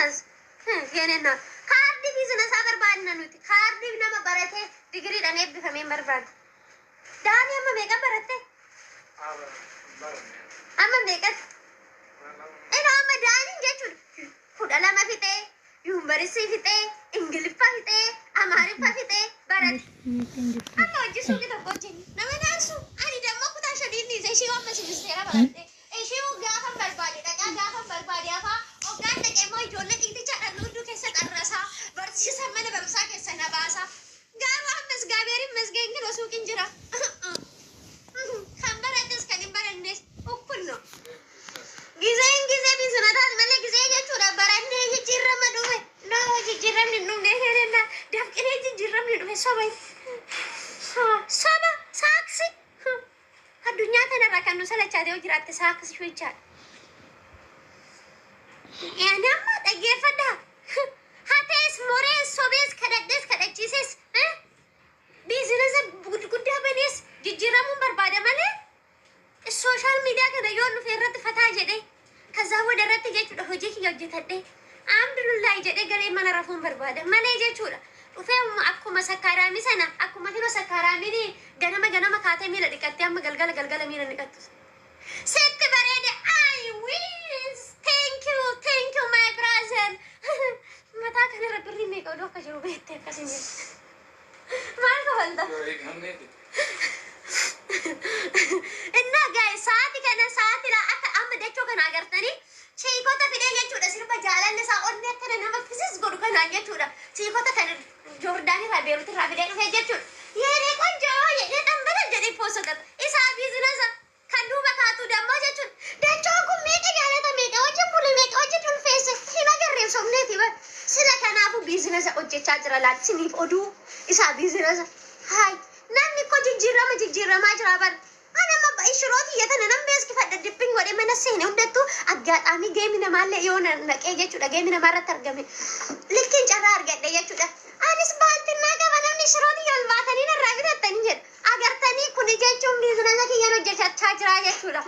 Business yenenna kaardii businessaa barbaadna nuti. Kaardii nama baratee digiriidhaan eebbifamee hin barbaadu. Daanii amma meeqa baratte? Amma meeqatti? Ina amma Daaniin jechuudha 12 fixee, yuunivarsiitii fixee, Ingiliffa fixee, Amaariffa fixee barate. Amma hojii suuqii tokko hojjenni. Nama naarsu. Ani dammoo kutaa shaniin dhiise, ishee amma sinisteera baradhe. Ishee gaafa barbaade dhaqaa, gaafa barbaade hafaa. Hoggaan dhaqee immoo ijoollee xixicha dhalluudduu keessa xarrasaa. Barsiisan mana barumsaa keessa na baasa. Garuu ammas gaabeerin masgeen kinoo suuqiin jira. Kan barattes kan hin barannes እኩል ነው. Gizeen gizee businesaati malee gizee jechuudha barannee jijjiirama dhufe. No, jijjiiramni hin dhufne herenna, dafqinee jijjiiramni dhufe. Soba, soba, saaksi. Addunyaa kanarra kan nu salachaate yoo jiraatte saaksi fichaadha. Ani amma dhaggeeffadhaa. Hatees, morees, sobees, kadhadhees, kadhachiises, businessa guddaa banees jijjiiramuun barbaada malee social media kana yoo dhufe irratti fataa jedhee ከዛ ወደ irratti jechuudha hojii kiyya hojjetadhee alhamdulillahi jedhee galee mana rafuun barbaada malee jechuudha. Dhufee akkuma sakkaaraamii sana, akkuma kinoo sakkaaraamiin ganama ganama kaatee miila dhiqattee amma galgala galgala miila dhiqattu. Sitti bareede. I wins. Thank you, thank you, my brother. Mataa kanarra birrii meeqa oduu akka jiru beektee akkasin jedhu. Maal kafalta? Innaa gaa'e sa'aati kana sa'aati laa akka amma dachoo kana agartanii chiikota fidee jechuudha, sirba jaalalli isaa onnee akkana nama fisis godhu kanaan jechuudha. Chiikota kana Joordaan irraa, Beerut irraa fidee dhufee jechuudha. የኔ ቆንጆ jedhee dhanbala jedhee poosota isaa businessa kan duuba kaatu dammoo jechuudha. Dachoon kun meeqa jaalata, meeqa wajjin bule, meeqa wajjin ulfeesse hin agarreen somneeti bar. Sila kanaafuu businessa hojjechaa jira laal siniif oduu isaa businessa. Haay, namni ko jijjiirama jijjiiramaa jira bar. Ana amma shiroo xiyya tana nan beeskifadha, dipping godhe mana seene hundattuu aggaadhaamii geemi namaallee yoo naqee jechuudha, geemi namaarratti argame likkiin carraa argadhe jechuudha. Anis baaltinnaa qaba, namni shiroo xiyya ol baatanii narraa bitattanii jedhu. Agartanii, kuni jechuun businessa kiyyaan hojjechaa jira jechuudha.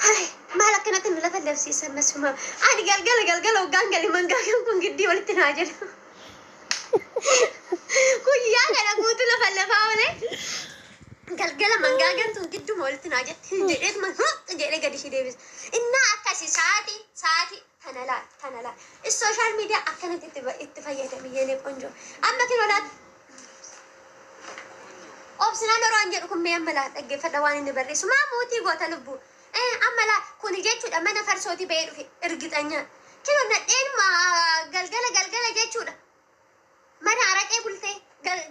Hai, maal akkanatti nu lafa labsiisan masuma. Ani galgala galgala hoggaan gali mangaagaan kun giddii walitti naa jedhu. Guyyaa kana guutuu lafa lafaa oolee galgala mangaagaan tun gidduma walitti naa jetti jedheetuma jedhee gadi ishee deebisa. Innaa akkasi sa'aatii sa'aatii tana laal, tana laal. Social media akkanatti itti fayyadami የኔ ቆንጆ. Amma kinoo laal, obsinaan oraan jedhu kun mee amma laal, dhaggeeffadha waan inni barreessu. Maa mootii goota lubbuu. Amma laal, kuni jechuudha mana farsootii bahee dhufe እርግጠኛ. Kinoo nadheen galgala galgala jechuudha. Mana araqee bultee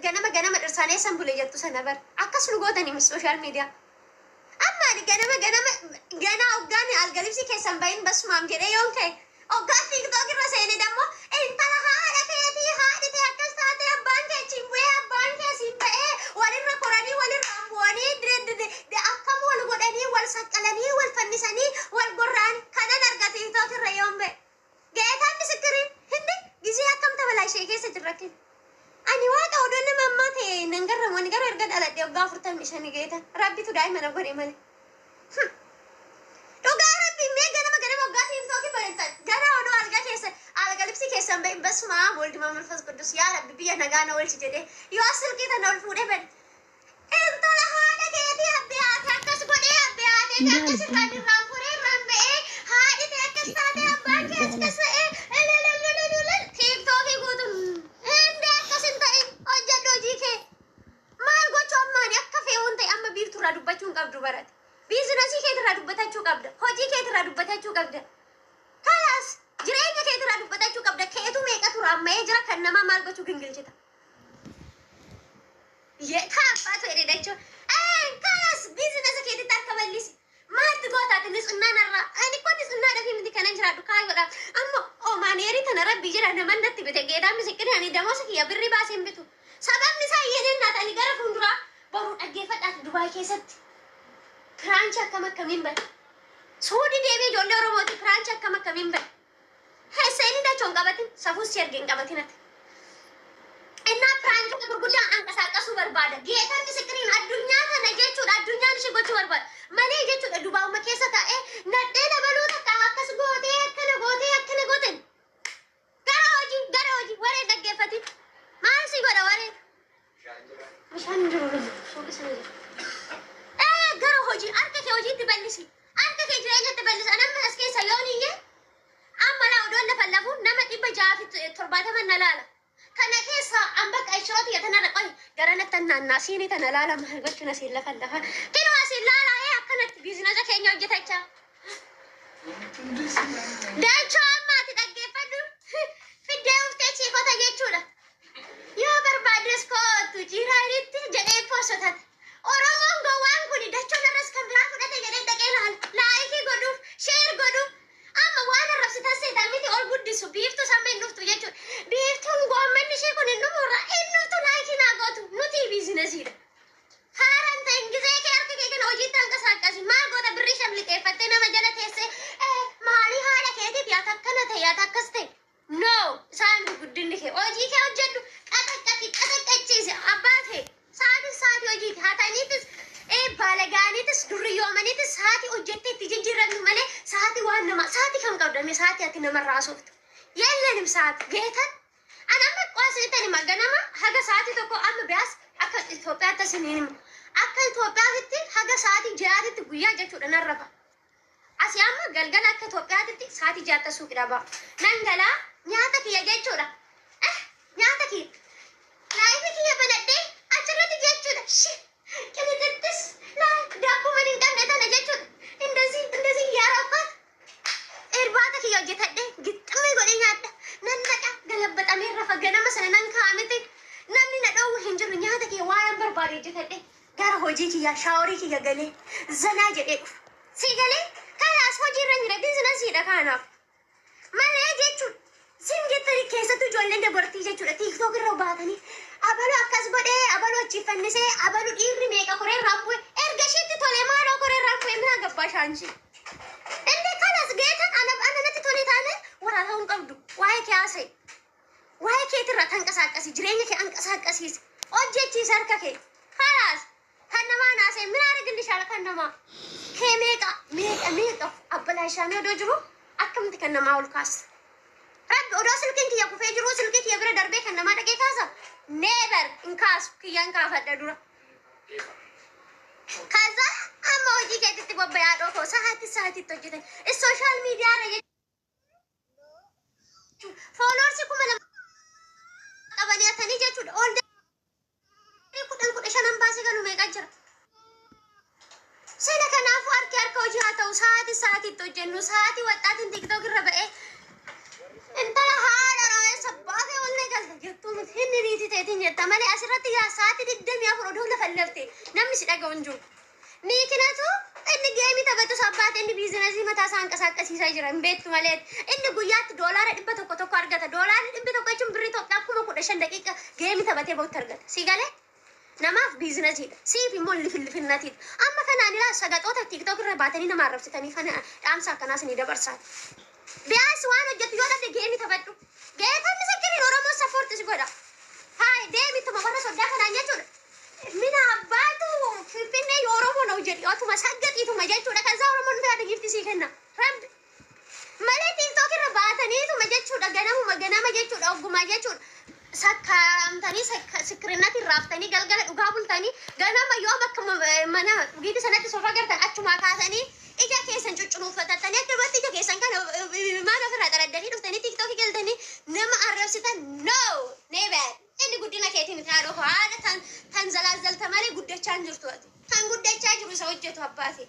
ganama ganama dhirsaanii eessan bule jettu sana bar akkas nu gootanii social media. Amma ani ganama ganama ganaa hoggaan algalibsi keessan bahin basumaam jedhee yoon ka'e, hoggaan TikTok irra seene dammoo intala haadha keetii, haadhi tee akkas taate, abbaan kee achiin bu'ee, abbaan kee asiin ba'ee, walirra koranii, walirra bu'anii, akkam wal godhanii, wal saqqalanii, wal fannisanii, wal gorra'anii kanan arga TikTok irra yoon ba'e. Geetaan misikiriin hindi gizee akkam tabalaa ishee keessa jirra. Ani waaqa odoo nama ammaa ta'e nan garramu. Ani gara erga dhaladhe waggaa 45 geeta. Rabbitu daa'ima na godhe malee. Dhugaa Rabbi, mee ganama ganama waggaa TikTokii bareedan gara odoo algaa keessa alga libsi keessan bahin በስመ አብ ወልድ መንፈስ ቅዱስ yaa Rabbi biyya nagaa na oolchi jedhee yoo silkii tana ol fuudhee bade, intala haadha keetii abbee haate akkas godhee, abbee haatee akkas irraan irraan furee irraan ba'ee, haadhi tee akkas taate, abbaan kee akkas ta'ee, TikTokii guutuun hindi akkas hin ta'in. Hojjedhu hojii kee. Maal gochuu ammaani akka fe'uun ta'e amma biifturraa dubbachuu hin qabdu barate. Businessii keetirraa dubbatachuu qabda. Hojii keetirraa dubbatachuu qabda. Kalaas jireenya keetirraa dubbatachuu qabda. Keetu meeqatu raammayee jira, kan namaa maal gochuu gingilchita? Yeetaa abbaatu jedhe jechuun. Kalaas businessa keetitti harka bal'isi. Maaltu gootaati nitsummaa narraa? Ani kun nitsummaa miti kanan jiraadhu kaayyoodha. Amma oomaneerii tana Rabbi jira nama natti bite geedaan misikkiri, ani damoosa kiyya birrii baasee hin bitu. Sababni isaa yeneen ani gara fuulduraa boruu dhaggeeffadhaati Dubaay keessatti. Branchii akkam akkamiin bane? Suudii deemee ijoollee Oromooti branchii akkam akkamiin bane? Heessanii dachoo hin qabatin, safuus si erge hin qabatin ati. Innaa branchota gurguddaa anqasaaqasuu barbaada. Geetaan misikiriin addunyaa kana jechuudha, addunyaan ishee gochuu barbaada. Malee jechuudha Dubaa'uma keessa taa'ee nadhee dabaluu takka akkas gootee, akkana gootee, akkana gooteen. 670 na laala. Kana keessa an bakka ishiroo tiyya tanarra qoy gara natti naannaa siinii tana laala maal gochuun asiin lafa lafa. Kinoo asiin laala ee akkanatti business keenya hojjetachaa. Dachoo ammaati dhaggeeffadhu. Fiddee uftee chiikota jechuudha. Yoo barbaaddes kootu jiraanitti jedhee postotate. Oromoon gowwaan kun dachoon irras kan biraa fudhate jedhee dhaqee laala. Like godhuuf, share godhuuf. Amma waan arrabsitan seetan miti ol guddisu biiftuu samma hin dhuftu jechuudha. Biiftuun goommanni ishee kun hin dhumurra hin dhuftu like naa gootu nuti businessiidha. Haaraan ta'in gizee kee harka kee kana hojiitti hanqasaaqqasi. Maal goota birrii shan liqeeffattee nama jala teessee maalii haadha keetiif yaata akkana ta'e yaata akkas ta'e. No, isaan guddinni kee hojii kee hojjedhu qaxaqqati qaxaqqachiise abbaa kee sa'aatii sa'aatii hojiiti hataniitis baalagaaniitis durriyyoomaniitis sa'aatii hojjettee itti jijjiiramtu malee sa'aatii waan nama sa'aatii kam qabdame sa'aatii ati namarraa haasoftu. Yellenim sa'aatii geetan. An amma qoositani ganama haga sa'aatii 1 amma biyaas akka Itoophiyaatti asiniin hima. Akka Itoophiyaatti haga sa'aatii 6tti guyyaa jechuudha nan rafa. Asii amma galgala akka Itoophiyaatti sa'aatii 6tti suuqii ba'a. Nan galaa nyaata kiyya jechuudha. Nyaata kiyya. Live kiyya banadhee achirratti jechuudha. Shi qilixixxis daabboo mana hin qabne tana jechuudha. እንደዚህ እንደዚህ እያረኳት irbaata kiyya hojjetadhee gixximii godhee nyaadha. Nan naqa galabbaxamee rafa ganama sana nan kaa'amete namni na dhoowwu hin jiru nyaata kiyya waan barbaade hojjetadhee gara hojii kiyya showerii kiyya galee zanaa jedhee dhufa. Si galee kanaas hojiirra jira businessiidha kanaaf. Malee jechuun sin jettanii keessattuu ijoolleen dabartii jechuudha TikTok irra baatanii abaluu akkas godhee abaluu achi fannisee abaluu dhiirri meeqa koree irraa bu'e erga isheetti tolee maaloo koree irraa bu'e minaa gabbaa shaanchi. Inni kanas geetan ana ana natti tole taane waraa ta'uu hin qabdu waa'ee kee haasa'e. Waa'ee keetirra tanqasaaqqasi jireenya kee anqasaaqqasiisi hojjechiisi harka kee kalaas kan namaa naasee min argillishaal kan namaa kee meeqa meeqa meeqa abbalaashaamee odoo jiru akkamitti kan namaa ol kaasa. Rabbi odoo silkiin kiyya kufee jiru silkii kiyya bira darbee kan namaa dhaqee kaasa never hin kaasu kiyyaan kaafadha dura. ከዛ amma hojii keetitti bobba'aa dhokoo sa'aatii sa'aatiitti hojjetan social media irra jechuun followers 2000 qabanii hatanii jechuudha. Ol 10 15 baasee galu meeqa jira. Sila kanaafuu harki harka hojii haa ta'u sa'aatii sa'aatiitti hojjennu sa'aatii waxxaatiin TikTok irra ba'ee intala haadha raawwessa baatee ol ni galta jettuu miti inni niitii ta'eetiin jetta malee asirratti yaa sa'aatii 24 odoo lafa lafte namni si dhaga'u hin jiru. Miikinatu inni game taphatu sabbaate inni business mataa isaa hanqasaaqqasiisaa jira hin beektu malee inni guyyaatti doolaara 100 tokko argata doolaarri 100 jechuun birrii Itoophiyaa 15,000 daqiiqa game taphatee bootti argata si galee namaaf businessiidha siif immoo lifillifinnatiidha amma kanaan ilaa sagaxoota TikTok irra baatanii nama arrabsitanii kana dhaamsa akkanaas ni dabarsaa. Biyaas waan hojjetu yoo dhabde game taphadhu. Geetan misakkiriin Oromoo support si godha. Haay deemituma warra soddaa kanaan jechuudha. Mina abbaatu Finfinnee Oromoo ነው jedhi otuma saggaxiituma jechuudha. ከዛ Oromoon fedha gift sii kenna. Rabbi malee TikTok irra baataniituma jechuudha ganamuma ganama jechuudha ogguma jechuudha. Sakkaaramtanii sikkirinnatti raaftanii galgala dhugaa bultanii ganama yoo bakka mana dhugiitii sanatti sofa gartan achumaa kaasanii ija keessan cuccunuuffatatanii akka duratti ija keessan kana maal ofirraa xaraddanii dhuftanii TikTokii galtanii nama arrabsitan no never inni guddina keetii miti haadha haadha tan tan zalaazalta malee guddachaa hin jirtu ati kan guddachaa jiru isa hojjetu abbaate.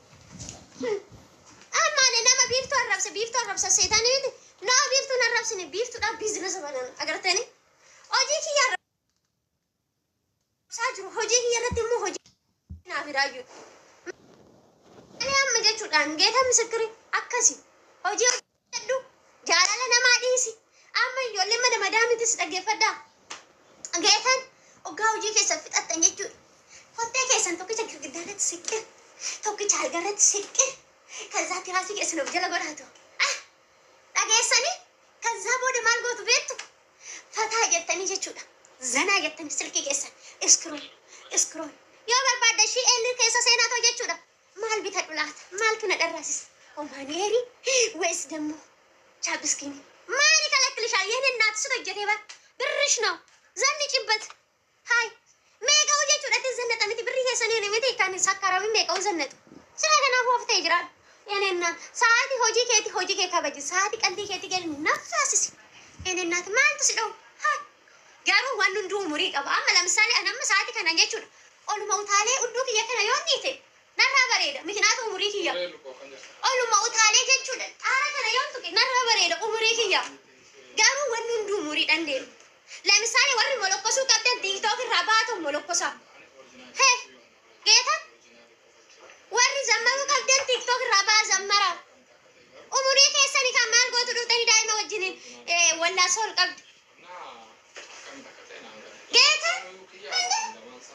Amma ani nama biiftuu arrabse biiftuu arrabsa seetanii miti nama biiftuun arrabsine biiftuudhaaf business banan agartanii hojii kiyya arrabsaa jiru hojii kiyya irratti immoo hojii naaf hiraayyuu. Ani amma jechuudhaan geeta misirkiri akkasi hojii hojjedhu jaalala namaa dhiisi amma ijoollee mana madaamitis dhaggeeffadhaa geetan oggaa hojii keessan fixattan jechuudha kottee keessan tokkicha girgiddaarratti siqqe tokkicha algarratti siqqe ከዛ tiraasii keessan of jala godhatu dhageessanii ከዛ booda maal gootu beektu fataa jettanii jechuudha zanaa jettanii silkii keessan scroll scroll yoo barbaadde Shein keessa seenaa ta'u jechuudha maal bitadhu laata maaltu na dharraasisa ኦማኔሪ ወይስ ደግሞ ቻፕስኪኒ ማን ይከለክልሻል? ይህን እናት ስትወጀቴ በር ብርሽ ነው ዘንጭበት። ሀይ meeqa'u jechuudha itti zannata miti birrii keessanii miti kan sakkaarami meeqa'u zannatu sila kanaafuu of ta'e jiraadhu. የኔ እናት sa'aatii hojii keetii hojii kee kabaji sa'aatii qalbii keetii gadi naffaasisi. የኔ እናት maaltu si dhowwa? Haa, garuu wanni hunduu umurii qaba. Amma lamsaale an amma sa'aatii kana jechuudha oluma utaalee udduu kiyya kana yoon dhiite narraa bareeda, mikinaatu umurii kiyya oluma utaalee jechuudha xaara kana yoon tuqe narraa bareeda umurii kiyya. Garuu wanni hunduu umuriidhaan deema. Lamisaale warri molokkosuu qabdan TikTok irraa baatu molokkosaa. Hee geeta, warri zammaruu qabdan TikTok irraa baa zammaraa. Umurii keessanii kan maal gootu dhuftanii daa'ima wajjiniin wallaasoo ol qabdu? Geeta,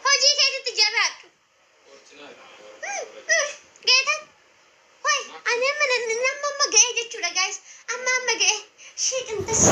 hojii keetitti jabaadhu. Geeta, hoy, ani amma nama amma ga'ee jechuudha, guys. Amma ga'ee. Shii qinxis.